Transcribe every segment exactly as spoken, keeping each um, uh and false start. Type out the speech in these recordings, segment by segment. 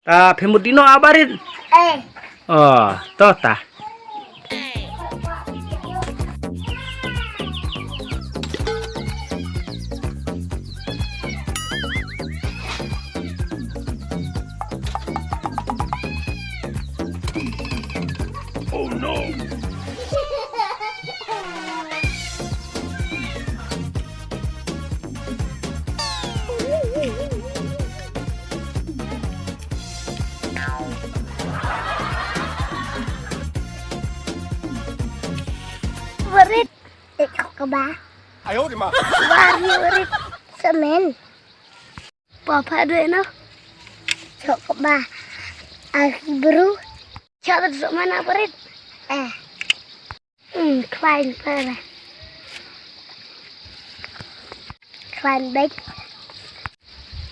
Ta phi mut dih noh, ah, Barit? Eh. Oh, to ta. Oh no. Barit, eh, kaba. Ayo, di ma. Barit, Barit, semen. Papa doi na. Chok ba. Aki bru. Chok tu mana Barit. Eh. Hmm, klein pala. Klein bit.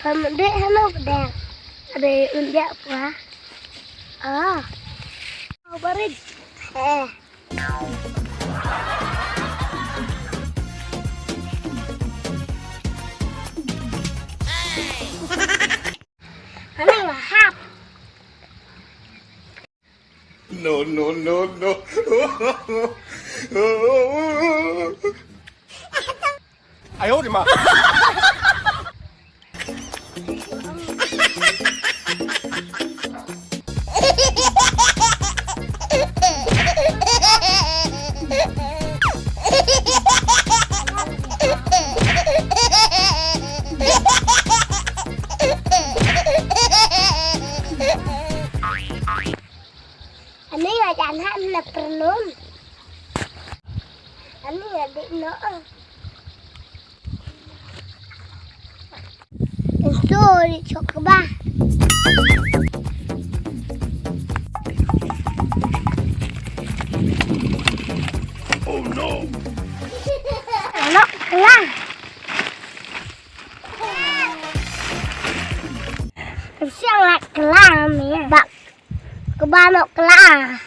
Pam doi hano bedang. Ada undia apa? Ah. Oh, Barit. Eh. Ano nga hap? No, no, no, no. Ayo, di ma. Ani nga jan han na pernum. Ani nga dik no. Sorry, chok ba. Oh no. Ano, lang. Siang lah kelang ni. Bak. Kebano kelang.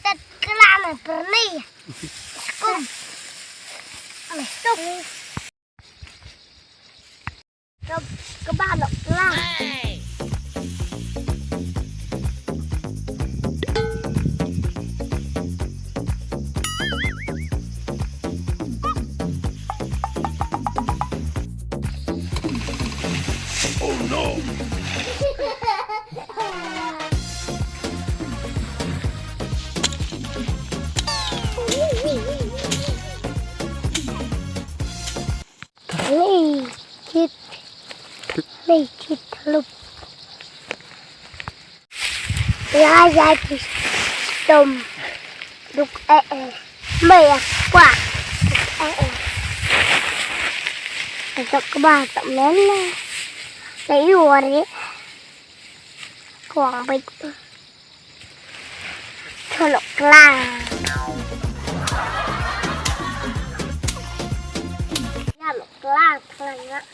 Set kelana perni. Skum. Alah, stop. Ke, ke balok lah. Oh no! Ni kit, ni kit lup. Ya, ya, ki stom. Duk eh, eh. Maya kwa. Duk eh, eh. Duk ba ta men. Sa yu wari. Kwang bik. Chalok klang. Chalok klang, klang.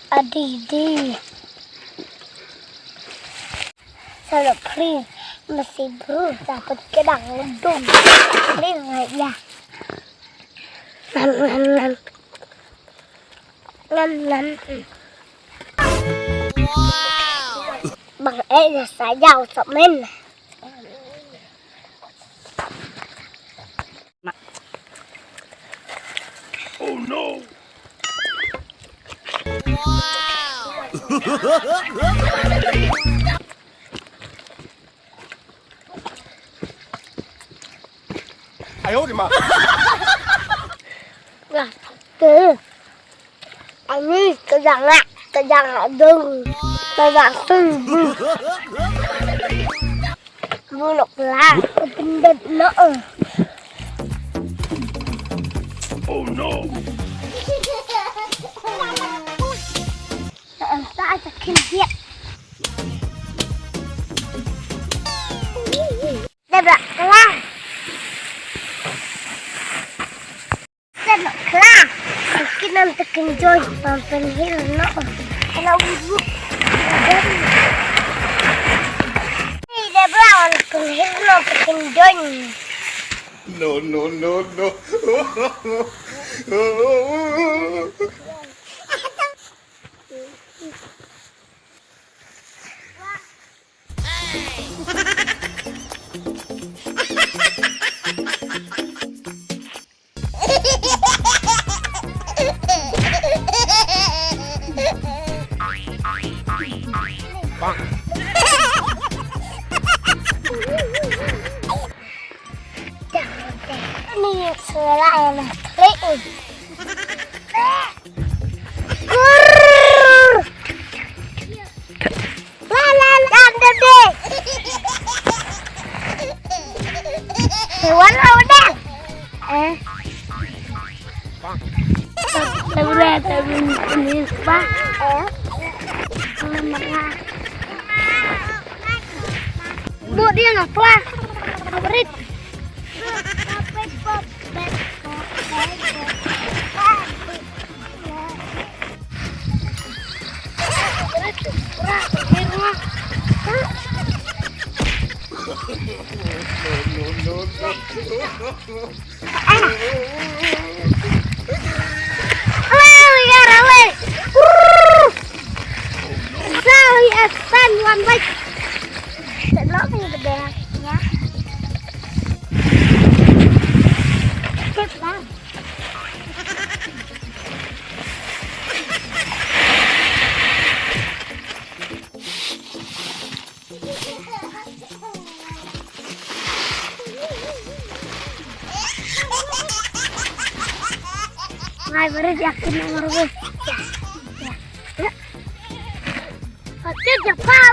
Adi di. Salo pri masi bru dapat kedang ledung. Pri ngai ya. Nan nan nan. Nan nan. Bang eh ya saja usap men. Oh no. Ayo di ma. Lah, tu. Ani kejang ah, kejang ah dong. Kejang tu. Bulok lah. Pendek no. Oh no. Ïa. Dep lah kelar. Dep lah kelar. Mungkin nanti kenjoy pampel hil no. Kena wujud. Ini dep lah kenjoy. No, no, no, no. Ni suara yang klik. La la la, dam dam dam. Hewan lah udah. Eh. Tahu dah, tahu ni apa? Eh. Mana? Bu dia ngapa? Berit. Ngai beri yakin nomor gue. Ya. Ya. Oke, cepat.